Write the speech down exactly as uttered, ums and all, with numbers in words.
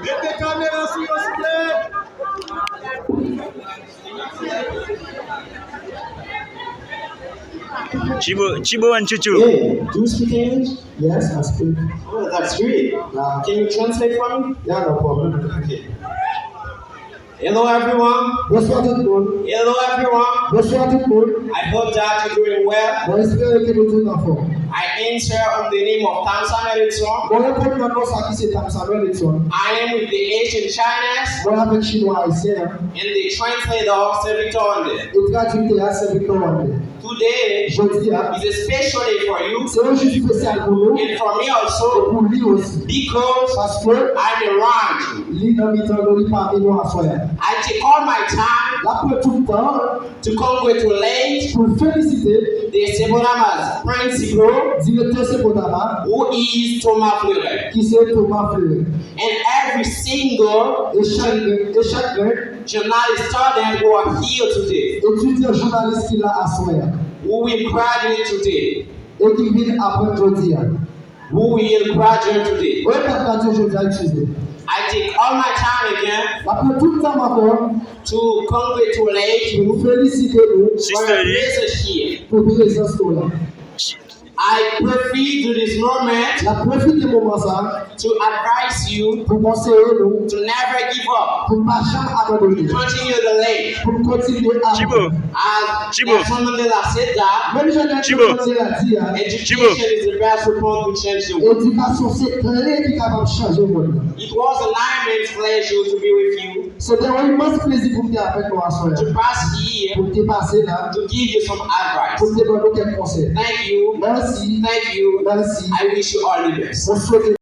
Mete kamera sou yo, souple. Chibo, Chibo and Chuchu. Hey, do you speak English? Yes, I speak. Oh, that's great. Uh, can you translate for me? Yeah, no problem. Okay. Hello, everyone. Bonswa tout moun. Hello, everyone. Bonswa tout moun. I hope that you're doing well. Mwen espere ke nou tout anfòm. I answer on the name of Thompson Edison. Mwen reponn nan non sa ki se Thompson Edison. I am with the Asian Chinese. Mwen avèk Chinwa Ayisyen an. And the translator of Saint Victor Wonder. E tradiktè a Saint Victor Wonder. Today Jodi a, is a special day for you se yon jou espesyal pou nou, and for me also, e pou li osi. Because paske I'm around you. Li nan mitan nou, li pami nou aswè a. I take all my time L ap pran tout tan to congratulate pou l felisite the Sepodama's principal, direktè Sepodama, who is Thomas Fleuret, ki se Thomas Fleuret. And every single e chak, e chak grenn journalist student who are here today, etidyan jounalis ki la aswè a, who will graduate today, e ki vin aprann jodi a, who will graduate today. Mwen pa t graduate jodi a, eskize. I take all my time again M ap pran tout tan m ankò to congratulate pou you felisite nou for your presence here. Pou prezans nou la. I profit to this moment M ap pwofite moman sa a to advise you pou konseye nou to never give up, pou n pa janm abandone, continue the lane, pou n kontinye aprann. As Nelson Mandela said that, menm jan Nelson Mandela di a, education is the best weapon to change the world. Edikasyon se kle ki kapab chanje mond lan. It was an immense pleasure to be with you. Se te yon imans plezi pou m te avèk nou aswè a. To pass here, pou m te pase la, to give you some advice, pou m te ban nou kèk konsèy. Thank you. Mèsi. Thank you. Mèsi. I wish you all the best. Mwen swete